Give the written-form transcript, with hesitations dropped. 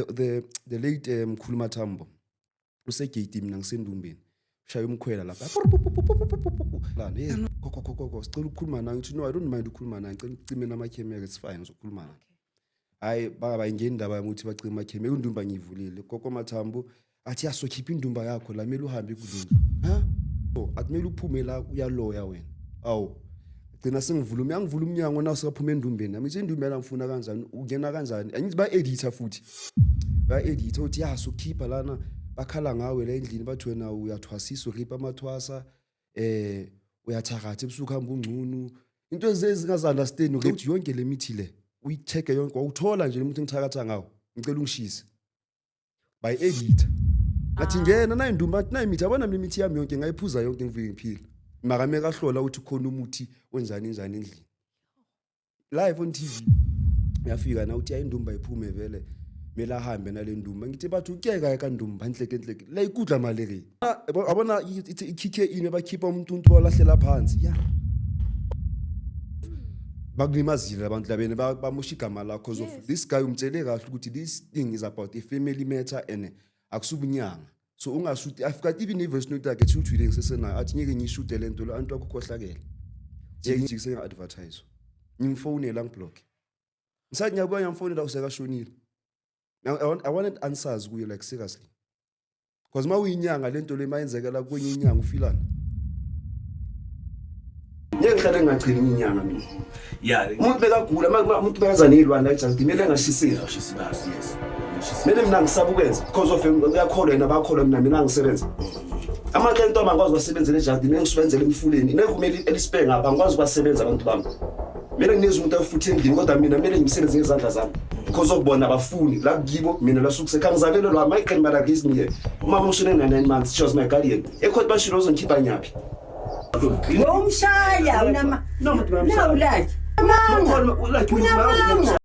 The late Mkhulu Mathambo usegate, mina ngisendumbeni, shaya umkhwela lapha lana, hey koko koko koko, sicela ukukhuluma nawe. Ngithi, "No, I don't mind ukukhuluma nawe, ngicela ucime namakhemera, it's fine, ngizokhuluma nawe." Hayi baba, ingena indaba yami ukuthi bacime amakhemera, indumba ngiyivulile. Koko Mathambo athi, "Yasokhipha indumba yakho la, kumele uhambe kulindlu." Ha, oh, akumele uphume la, uyaloya wena. Awu, gcina sengivula umnyango, ngivula umnyango na sekaphuma endumbeni nami. Ngithi, "Indumbeni ngifuna kanjani? Ungena kanjani?" Angithi ba-editha futhi, ba-editha uthi, "Ya, sokhipha lana, bakhala ngawe la endlini, bathi wena uyathwasisa, uripa amathwasa, uyathakatha ebusuku, hamba ungcunu." Into ezingazi-understand ukuthi yonke le mithi le uyi-check-e yonke, wawuthola nje umuthi ngithakatha ngawo. Ngicela ungishise, bayi-editha. Ngathi, "Ngena nayi ndumba." Athi, "Nayi imithi, yabona mina imithi yami yonke ngayiphuza yonke, ngifike ngiphila." Mara mekahlola ukuthi khona umuthi onjani njani endlini, live on TV. Uyafika na uthi ayindumba iphume vele, kumele ahambe nale ndumba. Ngithi, bathi ukeka kandumba nhleke nhleke la ikudla malere abona ikhikhe ini, bakhipha umuntu balahlela phansi ya, bakulimazile abantu labene, bamosha igama lakho cause of this guy. Umtshele kahle ukuthi this thing is about a family matter and akusubunyanga, so ungashuti. I've got even i-voice note yakhe 2 2 ngisesenayo, athi ngeke ngiyishute le nto lo, antu wakho ukhohlakele, ngeke ngijikise, nga-advertise. Ngimfonela, ngiblock, ngisathi ngiyabuya ngiyamfonela, usekashonile. Now, I wanted answers kuye, like seriously, because uma uyinyanga, le nto le mayenzekela kwenye inyanga, ufilana ngeke ngihlale ngingagcini inyanga mina. Umuntu bekagula, umuntu bekaza ney'lwane la ejardini, kumele engashiseli. Shisibazi, yes. Kumele mina ngisaba ukwenza because of uyakholwa yena, bayakholwa mina, mina ngisebenza ama-client wami, angikwazi ukuwasebenzela ejardini, kumele ngisebenzele emfuleni, nekumele elispe ngapha, angikwazi ukuwasebenza abantu bami. Kumele nginikeze umuntu afuthi endlini, kodwa mina kumele ngimsebenze ngezandla zami because of bona abafuni la kukibo. Mina lasukusekha ngizalelwe lwa, my grandmother raised me here. Umama ushone ngina-9 months, she was my guardian. Ekhoti bashilo, uzongikhipha nyaphi? Womshaya unama. No, muntu bayamshaya. Nawu lakhe. Amanga. Unamanga.